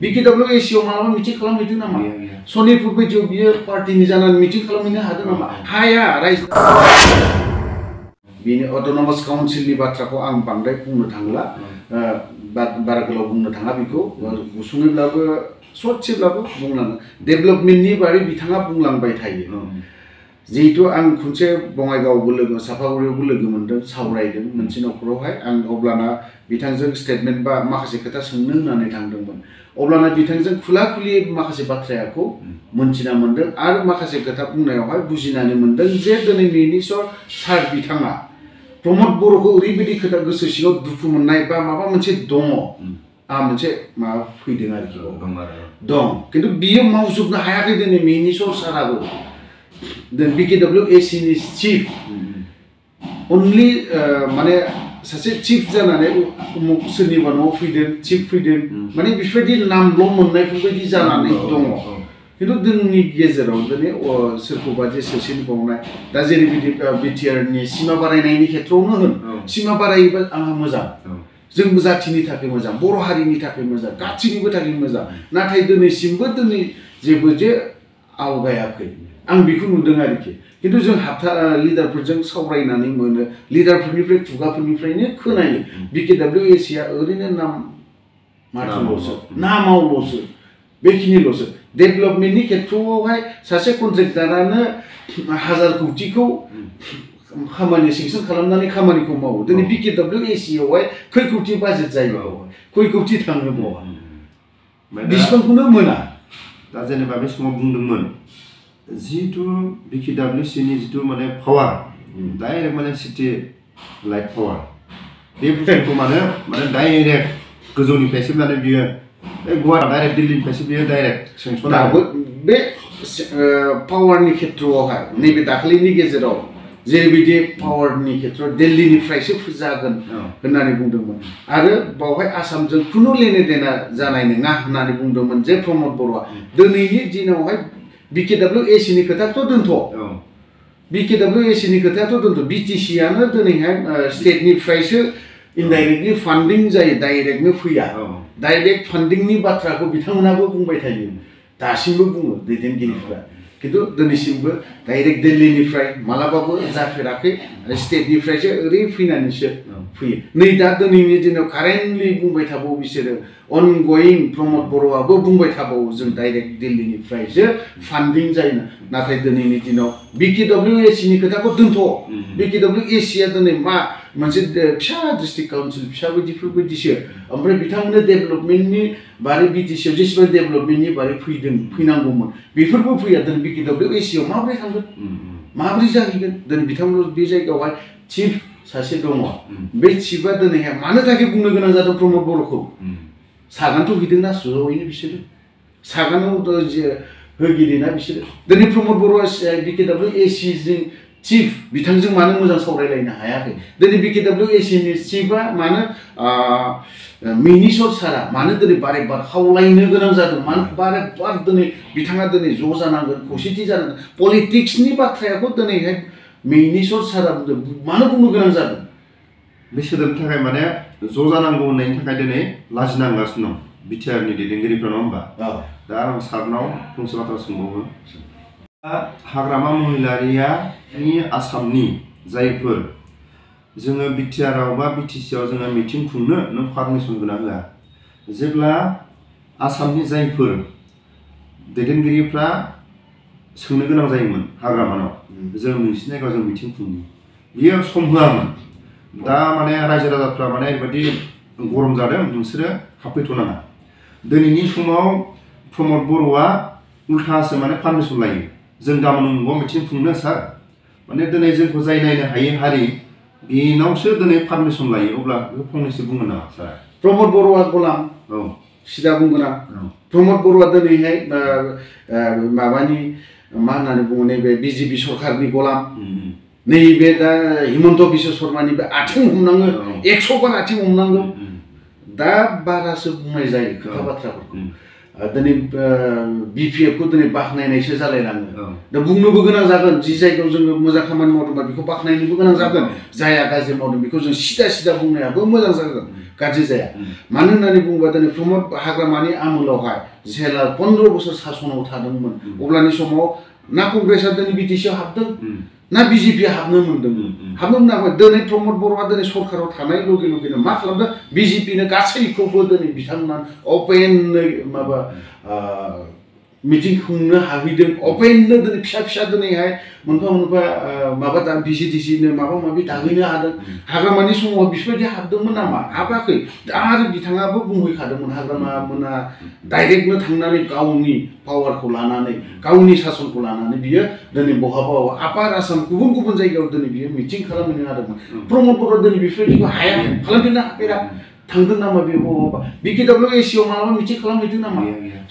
BKWAC आव मालाबा meeting खालामहैदों नामा सनितपुर बायदियाव बियो पार्टिनि जानानै मिटिं खालामहैनो हादों नामा हाया रायजो बेनि अट'नमास काउन्सिलनि बाथ्राखौ आं बांद्राय बुंनो थांला बारा गोलाव बुंनो थाङा बेखौ गुसुङैब्लाबो ससेब्लाबो बुंलाङो डेभेलपमेन्टनि बारै बिथाङा बुंलांबाय थायो जिहेतु आं खनसे बङाइगावबो लोगो सापागुरियावबो लोगो मोनदों सावरायदों मोनसे न'खरावहाय आं अब्लाना बिथांजों स्टेटमेन्ट बा माखासे खोथा सोंनो होननानै थांदोंमोन अब्लाना बिथांजों खुला खुलि माखासे बाथ्राखौ मोनथिना मोनदों आरो माखासे खोथा बुंनायावहाय बुजिनानै मोनदों जे दिनै मिनिस्टर सार बिथाङा प्रमद बर'खौ ओरैबायदि खोथा गोसो सिङाव दुखु मोननाय बा माबा मोनसे दङ मोनसे माबा फैदों आरोखि दं खिन्थु बियो मावजोबनो हायाखै दिनै मिनिस्टर साराबो BKWAC नि चिफ अनलि माने सासे चिफ जानानै सोरनिबा न'आव फैदों चिफ फैदों माने बेफोरबायदि नामल' मोननायफोरबायदि जानानै दङ खिन्थु जोंनि गेजेराव दिनै सोरखौबा जे सोसनबावनाय दा जेरैबायदि बिटिआरनि सिमा बारायनायनि खेथ्रआवनो होन सिमा बारायोबा आंहा मोजां जों जाथिनि थाखाय मोजां बर' हारिनि थाखाय मोजां गासैनिबो थाखाय मोजां नाथाय दिनैसिमबो जेबो जे आवगायाखै आं बेखौ नुदों आरोखि खिन्थु जों लिडारफोरजों सावरायनानै मोनो लिडारफोरनिफ्राय खुगाफोरनिफ्रायनो खोनायो BKWAC आ ओरैनो नाम माथ्रल'सो नामावल'सो बेखिनिल'सो डेभेलपमेन्टनि खेथ्रआवहाय सासे कन्ट्रेक्टारानो 1000 कौटिखौ खामानि सेंसन खालामनानै खामानिखौ मावो दिनै BKWAC आवहाय खै कौटि बाजेट जायो खै कौटि थाङो बावहा बेसेबांखौनो मोना दा जेनेबा बे समाव बुंदोंमोन जिहेतु BKWAC नि जितु माने पावार डाइरेक्ट माने सिटी लाइट पावार बे बुस्थुखौ माने डाइरेक्ट गोजौनिफ्रायसो माने बियो गुवाहाटी डाइरेक्ट दिल्लीनिफ्रायसो बियो डाइरेक्ट सेंसन दाबो बे पावारनि खेथ्रआवहाय नैबे दाखालिनि गेजेराव जेरैबायदि पावारनि खेथ्रआव दिल्लीनिफ्रायसो जागोन होननानै बुंदोंमोन आरो बावहाय आसामजों खुनु लेने देना जानाय नङा होननानै बुंदोंमोन जे प्रमद बर'आ दिनैनि दिनावहाय BKWAC नि खोथाखौथ' दोनथ' BKWAC नि खोथायाथ' दोनथ' BTC आनो दिनैहाय स्टेटनिफ्रायसो इनडाइरेक्टलि फान्डिं जायो डाइरेक्टनो फैया डाइरेक्ट फान्डिंनि बाथ्राखौ बिथांमोनाबो बुंबाय थायो दासिमबो बुङो दैदेनगिरिफ्रा खिन्थु दिनैसिमबो डाइरेक्ट दिल्लीनिफ्राय मालाबाबो जाफेराखै आरो स्टेटनिफ्रायसो ओरै फैनानैसो फैयो नै दा दिनैनि दिनाव कारेन्टलि बुंबाय थाबावो बिसोरो अनगयिं प्रमद बर'आबो बुंबाय थाबावो जों डाइरेक्ट दिल्लीनिफ्रायसो फान्डिं जायो नाथाय दिनैनि दिनाव BKWAC नि खोथाखौ दोनथ' BKWAC आ दिनै मा मोनसे फिसा डिस्ट्रिक्ट काउन्सिल फिसा बायदिफोरबायदिसो ओमफ्राय बिथांमोननो डेभेलपमेन्टनि बारै BTC आव जेसेबां डेभेलपमेन्टनि बारै फैनांगौमोन बेफोरबो फैया दिनै BKWAC आव माबोरै थांगोन माबोरै जाहैगोन दिनै बिथांमोन बे जायगायावहाय चिफ सासे दङ बे चिफआ दिनैहाय मानो थाखाय बुंनो गोनां जादों प्रमद बर'खौ सागानथ' हैदोंना ज'यैनो बिसोरो सागानाव होगिरिना बिसोरो दिनै प्रमद बर'आ BKWAC जों चिफ बिथांजों मानो मोजां सावरायलायनो हायाखै दिनै BKWAC नि चिफआ मानो मिनिस्टर सारा मानो दिनै बारे बार खावलायनो गोनां जादों मानो बारे बार दिनै बिथाङा दिनै ज' जानांगोन खौसेथि जानांगोन पलिटिक्सनि बाथ्रायाखौ दिनैहाय मिनिस्टर सारा मानो बुंनो गोनां जादों बे सोदोबनि थाखाय माने ज' जानांगौ होननायनि थाखाय दिनै लाजिनांगासिनो दं बिटिआरनि दैदेनगिरिफ्रा नङा होमबा दा आं सारनाव फंसे बाथ्रा सोंबावो हाग्रामा महिलारियानि आसामनि जायफोर जोङो बिटिआरआव बा बिटिसिआव जोङो मिटिं खुंनो नों पारमिसन होना होआ जेब्ला आसामनि जायफोर दैदेनगिरिफ्रा सोंनो गोनां जायोमोन हाग्रामानाव जों नोंसिनि जायगायाव जों मिटिं खुंनि बियो सम होआमोन दा माने रायजो राजाफ्रा माने ओरैबायदि गरम जादों नोंसोरो हाबफैथ'नाङा दिनैनि समाव प्रमद बर'आ उल्थासो माने पारमिसन लायो जों गाबोन न'आव मिटिं खुंनो सार माने दिनै जोंखौ जाय नायनो हायै हारि बेनावसो दिनै पारमिसन लायो अब्ला बेखौ फंनैसो बुंगोन नामा सार प्रमद बर'आ गलाम सिदा बुंगोन आं प्रमद बर'आ दिनैहाय माबानि मा होननानै बुङो नैबे बिजेपि सरकारनि गलाम नैबे दा हिमन्त बिश्व शर्मानि बे आथिं हमनाङो 100 बार आथिं हमनांगौ दा बारासो बुंनाय जायो खोथा बाथ्राफोरखौ दिनै BPF खौ दिनै बाख्नायनायसो जालायलाङो दा बुंनोबो गोनां जागोन जि जायगायाव जोङो मोजां खामानि मावदोंबा बेखौ बाख्नायनोबो गोनां जागोन जाया गाज्रि मावदों बेखौ जों सिदा बुंनायाबो मोजां जागोन गाज्रि जाया मानो होननानै बुङोबा दिनै प्रमद हाग्रामानि आमोलावहाय जेला 15 बोसोर सासनाव थादोंमोन अब्लानि समाव ना कंग्रेसआ दिनै BTC आव हाबदों ना BJP हाबनो मोनदोंमोन हाबनो मोनाखै दिनै प्रमद बर'आ दिनै सरकाराव थानाय लगे लगेनो मा खालामदों BJP नो गासैखौबो दिनै बिथांमोना अपेनै माबा मिटिं खुंनो हाहैदों अपेननो दिनै फिसा दिनैहाय मोनफा माबा दा BCDC नो माबा माबि दाहैनो हादों हाग्रामानि समाव बेफोरबायदि हाबदोंमोन नामा हाबाखै आरो बिथाङाबो बुंहैखादोंमोन हाग्रामा मोना डाइरेक्टनो थांनानै गावनि पावारखौ लानानै गावनि सासनखौ लानानै बियो दिनै बहाबा आपार आसाम गुबुन जायगायाव दिनै बियो मिटिं खालामहैनो हादोंमोन प्रमद बर'आ दिनै बेफोरबायदिखौ हाया खालामफिननो हाफेरा थांदों नामा बे बहाबा BKWAC आव मालाबा मिटिं खालामहैदों नामा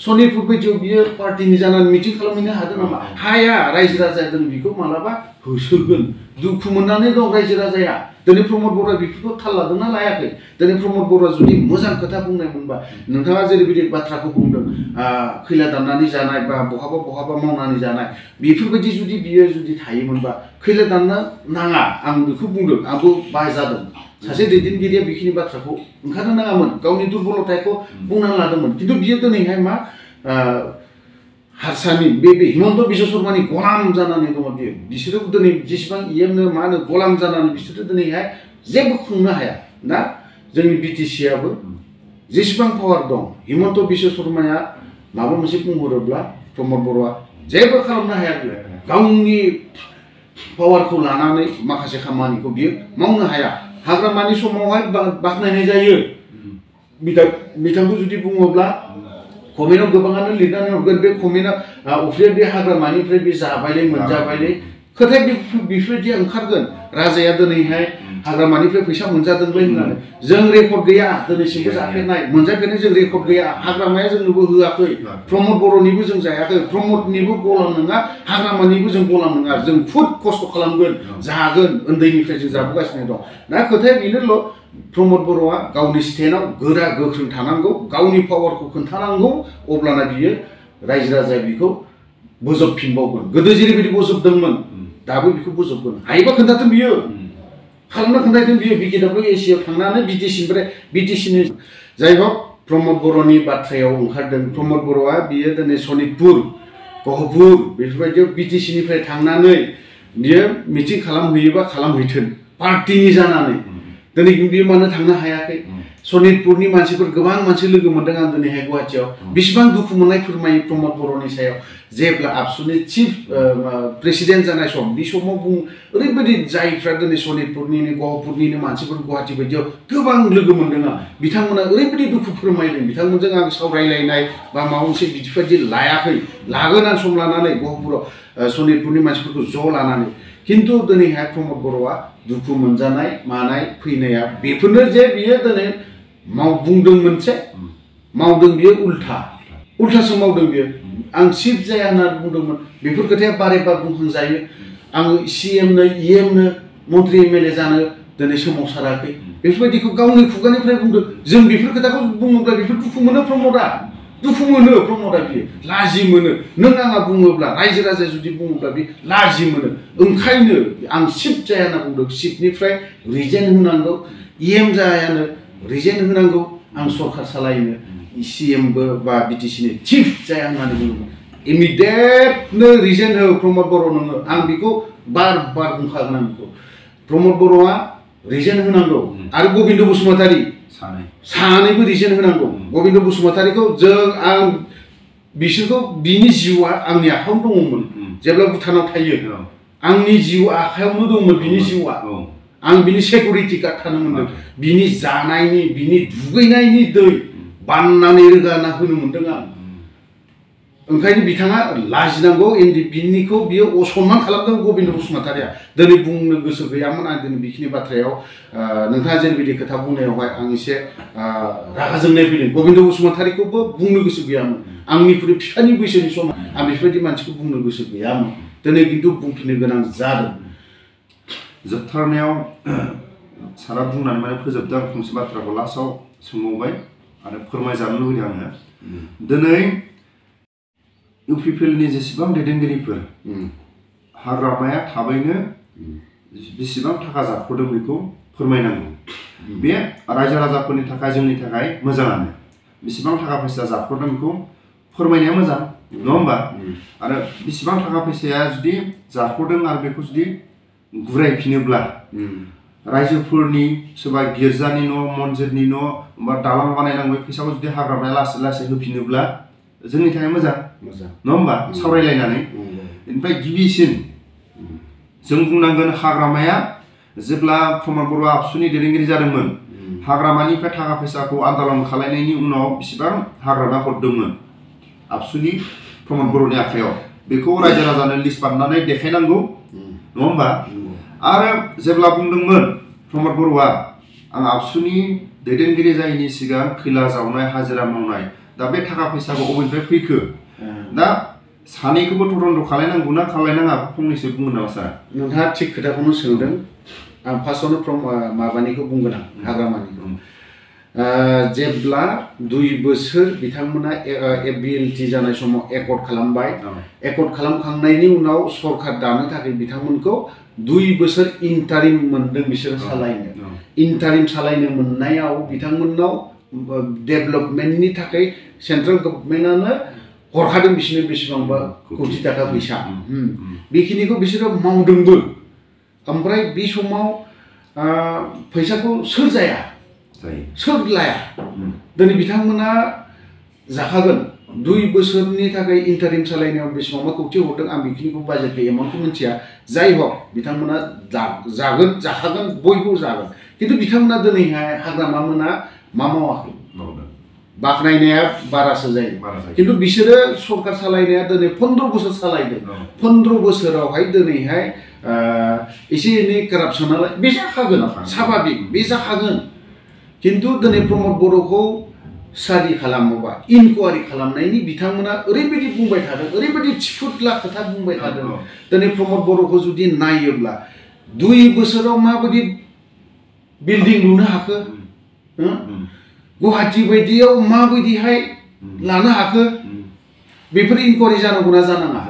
सनितपुर बायदियाव बियो पार्टिनि जानानै मिटिं खालामहैनो हादों नामा हाया रायजो राजाया दिनै बेखौ मालाबा होसोगोन दुखु मोननानै दं रायजो राजाया दिनै प्रमद बर'आ बेफोरखौ थाल लादोंना लायाखै दिनै प्रमद बर'आ जुदि मोजां खोथा बुंनाय मोनबा नोंथाङा जेरैबायदि बाथ्राखौ बुंदों खैला दाननानै जानाय बा बहाबा मावनानै जानाय बेफोरबायदि जुदि बियो जुदि थायोमोनबा खैला दाननो नाङा आं बेखौ बुंदों आंबो बायजादों सासे दैदेनगिरिया बेखिनि बाथ्राखौ ओंखारनो नाङामोन गावनि दुर्बलताखौ बुंनानै लादोंमोन खिन्थु बियो दिनैहाय मा हारसानि बे हिमन्त बिश्व शर्मानि गलाम जानानै दङ बियो बिसोरो दिनै जेसेबां EMनो मा होनो गलाम जानानै बिसोरो दिनैहाय जेबो खुंनो हाया दा जोंनि BTC आबो जेसेबां पावार दं हिमन्त बिश्व शर्माया माबा मोनसे बुंहरोब्ला प्रमद बर'आ जेबो खालामनो हाया गावनि पावारखौ लानानै माखासे खामानिखौ बियो मावनो हाया हाग्रामानि समावहाय बाख्नायनाय जायो बिथांखौ जुदि बुङोब्ला कमेन्टआव गोबाङानो लिरनानै हरगोन बे कमेन्टआ अफ्रिया बे हाग्रामानिफ्राय बे जाबायलै मोनजाबायलै खोथाया बेफोरबायदि ओंखारगोन राजाया दिनैहाय हाग्रामानिफ्राय फैसा मोनजादोंलै होननानै जों रेकर्ड गैया दिनैसिमबो जाफेरनाय मोनजाफेरनाय जों रेकर्ड गैया हाग्रामाया जोंनोबो होआखै प्रमद बर'निबो जों जायाखै प्रमदनिबो गलाम नङा हाग्रामानिबो जों गलाम नङा जों खुद खस्थ' खालामगोन जागोन उन्दैनिफ्राय जों जाबोगासिनो दं दा खोथाया बेनोल' प्रमद बर'आ गावनि स्टेन्डआव गोरा गोख्रों थानांगौ गावनि पावारखौ खोन्थानांगौ अब्लाना बियो रायजो राजाया बिखौ बोजबफिनबावगोन गोदो जेरैबायदि बोजबदोंमोन दाबो बिखौ बोजबगोन हायोबा खोन्थाथों बियो खालामना खोन्थाथों बियो BKWAC आव थांनानै BTCनि जाय हक प्रमद बर'नि बाथ्रायाव ओंखारदों प्रमद बर'आ बियो दिनै सनितपुर गहपुर बेफोरबायदियाव BTCनिफ्राय थांनानै बियो मिटिं खालामहैयोबा खालामहैथों पार्टिनि जानानै दिनै बियो मानो थांनो हायाखै सनितपुरनि मानसिफोर गोबां मानसि लोगो मोनदों आं दिनैहाय गुवाहाटियाव बेसेबां दुखु मोननाय फोरमायो प्रमद बर'नि सायाव जेब्ला आबसुनि चिफ प्रेसिडेन्ट जानाय सम बे समाव ओरैबायदि जायफ्रा दिनै सनितपुरनि गहपुरनिनो मानसिफोर गुवाहाटि बायदियाव गोबां लोगो मोनदों आं बिथांमोना ओरैबायदि दुखु फोरमायदों बिथांमोनजों आं सावरायलायनाय बा माबा मोनसे बिदिबायदि लायाखै लागोन आं सम लानानै गहपुराव सनितपुरनि मानसिफोरखौ ज' लानानै खिन्थु दिनैहाय प्रमद बर'आ दुखु मोनजानाय मानाय फैनाया बेफोरनो जे बियो दिनै बुंदों मोनसे मावदों बियो उल्थासो मावदों बियो आं चिफ जाया होनना बुंदोंमोन बेफोर खोथाया बारे बार बुंखांजायो आं CMनो EMनो मन्त्रि MLA जानो दिनै सोमावसाराखै बेफोरबायदिखौ गावनि खुगानिफ्राय बुंदों जों बेफोर खोथाखौ बुङोब्ला बेफोर दुखु मोनो प्रमदा बियो लाजि मोनो नों आंहा बुङोब्ला रायजो राजाया जुदि बुङोब्ला बे लाजि मोनो ओंखायनो आं चिफ जाया होनना बुंदों चिफनिफ्राय रिजेन होनांगौ EM जायानो रिजेन होनांगौ आं सरकार सालायनो CMबो बा BTCनि चिफ जाया होननानै बुङोमोन इमिडियेटनो रिजेन हो प्रमद बर' नोङो आं बेखौ बार बुंखागोन आं बेखौ प्रमद बर'आ रिजेन होनांगौ आरो गबिन्द बसुमतारी सानैबो रिजेन होनांगौ गबिन्द बसुमतारीखौ आं बिसोरखौ बिनि जिउआ आंनि आखायावनो दङमोन जेब्ला भुटानाव थायो आंनि जिउ आखायावनो दंमोन बिनि जिउआ आं बिनि सिकिउरिटि गार्ड थानो मोनदों बिनि जानायनि बिनि दुगैनायनि दै बाननानै रोगाना होनो मोनदों आं ओंखायनो बिथाङा लाजिनांगौ बिनिखौ बियो असनमान खालामदों गबिन्द बसुमतारीया दिनै बुंनो गोसो गैयामोन आं दिनै बेखिनि बाथ्रायाव नोंथाङा जेरैबायदि खोथा बुंनायावहाय आं एसे रागा जोंनाय फैदों गबिन्द बसुमतारीखौबो बुंनो गोसो गैयामोन आंनिख्रुइ बिफानि बैसोनि समाव आं बेफोरबायदि मानसिखौ बुंनो गोसो गैयामोन दिनै खिन्थु बुंफिननो गोनां जादों जोबथारनायाव सारा बुंनानै माने फोजोबदों फंसे बाथ्राखौ लास्टआव सोंबावबाय आरो फोरमायजानो लुबैदों आङो दिनै इउपिपिएलनि जेसेबां दैदेनगिरिफोर हाग्रामाया थाबैनो बेसेबां थाखा जाख'दों बेखौ फोरमायनांगौ बे रायजो राजाफोरनि थाखाय जोंनि थाखाय मोजाङानो बेसेबां थाखा फैसा जाख'दों बेखौ फोरमायनाया मोजां नङा होमबा आरो बेसेबां थाखा फैसाया जुदि जाख'दों आरो बेखौ जुदि गुरायफिनोब्ला रायजोफोरनि सोरबा गिर्जानि न' मन्दिरनि न' बा दालां बानायनांगौ फैसाखौ जुदि हाग्रामाया लासै लासै होफिनोब्ला जोंनि थाखाय मोजां नङा होमबा सावरायलायनानै ओमफ्राय गिबिसिन जों बुंनांगोन हाग्रामाया जेब्ला प्रमद बर'आ आबसुनि दैदेनगिरि जादोंमोन हाग्रामानिफ्राय थाखा फैसाखौ आन्दालन खालामनायनि उनाव बेसेबां हाग्रामाया हरदोंमोन आबसुनि प्रमद बर'नि आखायाव बेखौ रायजो राजानो लिस्ट बानायनानै देखायनांगौ नङा होमबा आरो जेब्ला बुंदोंमोन प्रमद बर'आ आं आबसुनि दैदेनगिरि जायैनि सिगां खैला जावनाय हाजिरा मावनाय दा बे थाखा फैसाखौ बबेनिफ्राय फैखो दा सानैखौबो तदन्त खालायनांगौ ना खालायनाङा फंनैसो बुंगोन नामा सार नोंथाङा थिग खोथाखौनो सोंदों आं फार्स्टआवनो माबानिखौ बुंगोन आं हाग्रामानिखौ जेब्ला 2 बोसोर बिथांमोना बिएलटि जानाय समाव एकर्ड खालामबाय एकर्ड खालामखांनायनि उनाव सरकार दानो थाखाय बिथांमोनखौ 2 बोसोर इन्टारिम मोनदों बिसोर सालायनो इन्टारिम सालायनो मोननायाव बिथांमोननाव डेभेलपमेन्टनि थाखाय सेन्ट्रेल गभर्नमेन्टआनो हरखादों बिसोरनो बेसेबांबा कोटि थाखा फैसा बेखिनिखौ बिसोरो मावदोंबो ओमफ्राय बे समाव फैसाखौ सोर जाया सोर लाया दिनै बिथांमोना जाखागोन 2 बोसोरनि थाखाय इन्टारिम सालायनायाव बेसेबांबा कोटि हरदों आं बेखिनिखौ बाजेटखौ एमाउन्टखौ मिथिया जाय हक बिथांमोना जागोन जाखागोन बयबो जागोन खिन्थु बिथांमोना दिनैहाय हाग्रामा मोना मा मावाखै बाखनायनाया बारासो जायो खिन्थु बिसोरो सरकार सालायनाया दिनै 15 बोसोर सालायदों 15 बोसोरावहाय दिनैहाय एसे एनै कारापसनालाय बे जाखागोन स्वाभाबिक बे जाखागोन खिन्थु दिनै प्रमद बर'खौ स्टाडि खालामोबा इनकुवारि खालामनायनि बिथांमोना ओरैबायदि बुंबाय थादों ओरैबायदि थिफुदला खोथा बुंबाय थादों दिनै प्रमद बर'खौ जुदि नायोब्ला 2 बोसोराव माबायदि बिल्डिं लुनो हाखो गुवाहाटी बायदियाव माबायदिहाय लानो हाखो बेफोर इनकुवारि जानांगौना जानाङा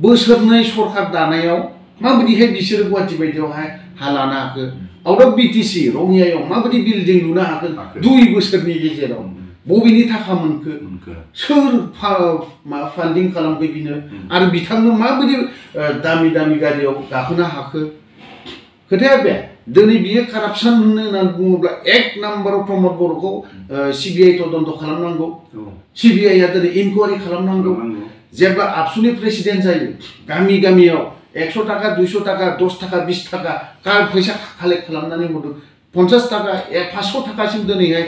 बोसोरनै सरकार दानायाव माबायदिहाय बिसोरो गुवाहाटी बायदियावहाय हा लानो हाखो आउट अफ बिटिसि रङियायाव माबायदि बिल्डिं लुनो हाखो 2 बोसोरनि गेजेराव बबेनि थाखा मोनखो सोर फान्डिं खालामखो बिनो आरो बिथांनो माबायदि दामि दामि गारियाव गाखोनो हाखो खोथाया बे दिनै बियो कारापसन होननानै बुङोब्ला 1 नाम्बाराव प्रमद बर'खौ सिबिआइ तदन्त खालामनांगौ सिबिआइआ दिनै इनकुवारि खालामनांगौ जेब्ला आबसुनि प्रेसिडेन्ट जायो गामि गामियाव 100 टाका 200 टाका 10 टाका 20 टाका फैसा कालेक्ट खालामनानै हरदों 50 टाका 500 टाकासिम दिनैहाय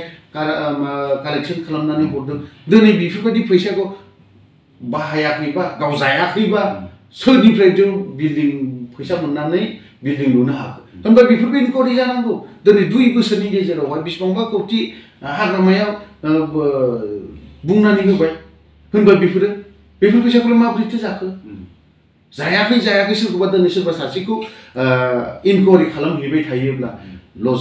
कालेक्सन खालामनानै हरदों दिनै बेफोरबायदि फैसाखौ बाहायाखैबा गाव जायाखैबा सोरनिफ्राय जों बिल्डिं फैसा मोननानै बिल्डिं लुनो हाखो होनबा बेफोरबो इनकुवारि जानांगौ दिनै 2 बोसोरनि गेजेरावहाय बेसेबांबा कोटि हाग्रामायाव बुंनानै होबाय होनबा बेफोर फैसाखौलाय माबोरैथो जाखो जायाखै सोरखौबा दिनै सोरबा सासेखौ इनकुवारि खालामहैबाय थायोब्ला लस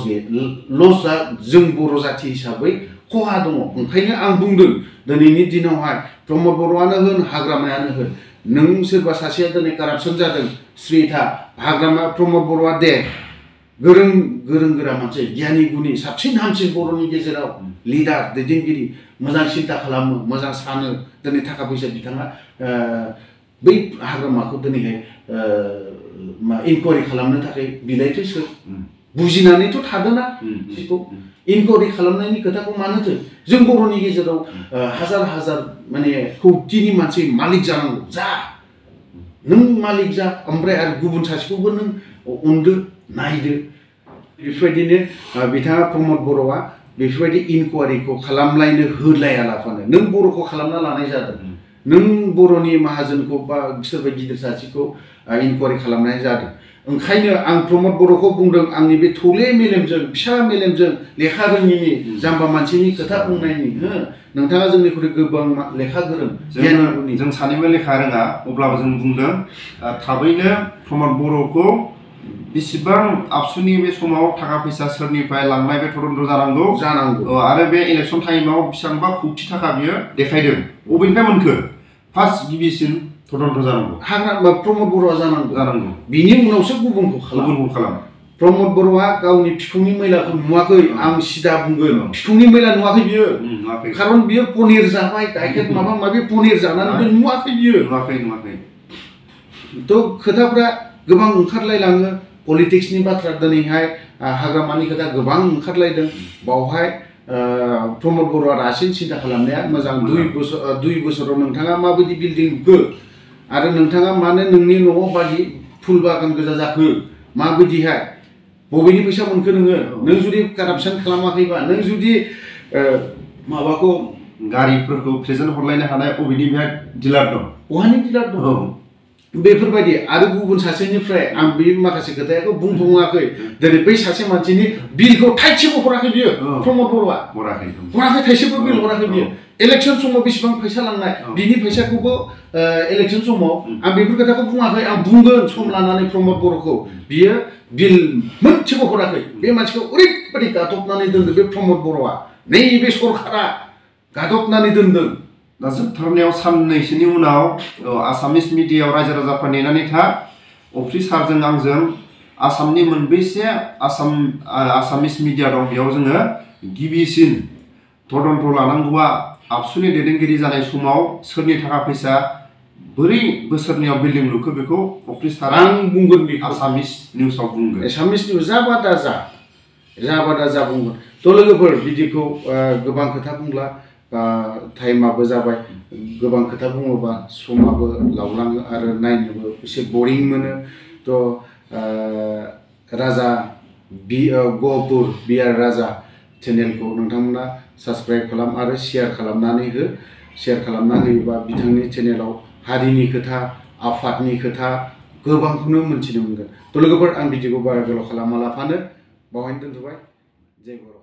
जों बर' जाथि हिसाबै खहा दङ ओंखायनो आं बुंदों दिनैनि दिनावहाय प्रमद बर'आनो होन हाग्रामायानो होन नों सोरबा सासेया दिनै कारापसन जादों स्ट्रेटा हाग्रामा प्रमद बर'आ दे गोरों गोरा मानसि गियानि गुनि साबसिन हामसिन बर'नि गेजेराव लिडार दैदेनगिरि मोजां सिन्ता खालामो मोजां सानो दिनै थाखा फैसा बिथाङा बै हाग्रामाखौ दिनैहाय इनकुवारि खालामनो थाखाय बिलाइथो सोर बुजिनानैथ' थादोंना बेखौ इनकुवारि खालामनायनि खोथाखौ मानोथो जों बर'नि गेजेराव हाजार माने कौटिनि मानसि मालिक जानांगौ जा नों मालिक जा ओमफ्राय आरो गुबुन सासेखौबो नों अनदो नायदो बेफोरबायदिनो बिथाङा प्रमद बर'आ बेफोरबायदि इनकुवारिखौ खालामलायनो होलायालाफानो नों बर'खौ खालामना लानाय जादों नों बर'नि माहाजोनखौ बा सोरबा गिदिर सासेखौ इनकुवारि खालामनाय जादों ओंखायनो आं प्रमद बर'खौ बुंदों आंनि बे थौले मेलेमजों फिसा मेलेमजों लेखा रोङिनि जाम्बा मानसिनि खोथा बुंनायनि नोंथाङा जोंनिख्रुइ गोबां लेखा गोरों जों सानैबो लेखा रोङा अब्लाबो जों बुंदों थाबैनो प्रमद बर'खौ बेसेबां आबसुनि बे समाव थाखा फैसा सोरनिफ्राय लांनाय बे तदन्त जानांगौ आरो बे इलेक्सन टाइमाव बेसेबांबा कौटि थाखा बियो देखायदों बबेनिफ्राय मोनखो फार्स्ट गिबिसिन तदन्त जानांगौ हाग्रा प्रमद बर'आ जानांगौ बिनि उनावसो गुबुनखौ खालाम प्रमद बर'आ गावनि फिखुंनि मैलाखौ नुवाखै आं सिदा बुंगोन फिखुंनि मैला नुवाखै बियो खारन बियो पनिर जाबाय गाइखेर माबा माबि पनिर जानानै नुवाखै बियो तो खोथाफ्रा गोबां ओंखारलायलाङो पलिटिक्सनि बाथ्रा दिनैहाय हाग्रामानि खोथा गोबां ओंखारलायदों बावहाय प्रमद बर'आ रासिन सिन्था खालामनाया मोजां 2 बोसोराव नोंथाङा माबायदि बिल्डिं लुखो आरो नोंथाङा मानो नोंनि न'आव बादि फुल बागान गोजा जाखो माबायदिहाय बबेनि फैसा मोनखो नों जुदि कारापसन खालामाखैबा नों जुदि माबाखौ गारिफोरखौ प्रेजेन्ट हरलायनो हानाय बबेनि बेहा डिलार दं बहानि डिलार दं बेफोरबायदि आरो गुबुन सासेनिफ्राय आं बे माखासे खोथाखौ बुंफुङाखै दिनै बै सासे मानसिनि बिलखौ थाइसेबो हराखै बियो प्रमद बर'आ हराखै थाइसेबो बिल हराखै बियो इलेक्सन समाव बेसेबां फैसा लांनाय बिनि फैसाखौबो इलेक्सन समाव आं बेफोर खोथाखौ बुङाखै आं बुंगोन सम लानानै प्रमद बर'खौ बियो बिल मोनसेबो हराखै बे मानसिखौ ओरैबायदि गादबनानै दोनदों बे प्रमद बर'आ नैबे सरकारा गादबनानै दोनदों दा जोबथारनायाव साननैसोनि उनाव आसामिस मिडियायाव रायजो राजाफ्रा नेनानै था अफिसारजों आंजों आसामनि मोनबेसे आसामिस मिडिया दं बेयाव जोङो गिबिसिन तदन्त लानांगौआ आबसुनि दैदेनगिरि जानाय समाव सोरनि थाखा फैसा बोरै बोसोरनैयाव बिल्डिं लुखो बेखौ अफिसारा आं बुंगोन बेखौ आसामिस निउसाव बुंगोन आसामिस निउस जाबा दा जा बुंगोन तो लोगोफोर बिदिखौ गोबां खोथा बुंला टाइमाबो जाबाय गोबां खोथा बुङोबा समाबो लावलाङो आरो नायनोबो एसे बरिं मोनो तो राजा गहपुर बिआर राजा चेनेलखौ नोंथांमोना साबस्क्राइब खालाम आरो शेयार खालामनानै होयोबा बिथांनि चेनेलाव हारिनि खोथा आफादनि खोथा गोबांखौनो मोनथिनो मोनगोन तो लोगोफोर आं बिदिखौ बारा गोलाव खालामालाफानो बावहायनो दोनथ'बाय जय बर'।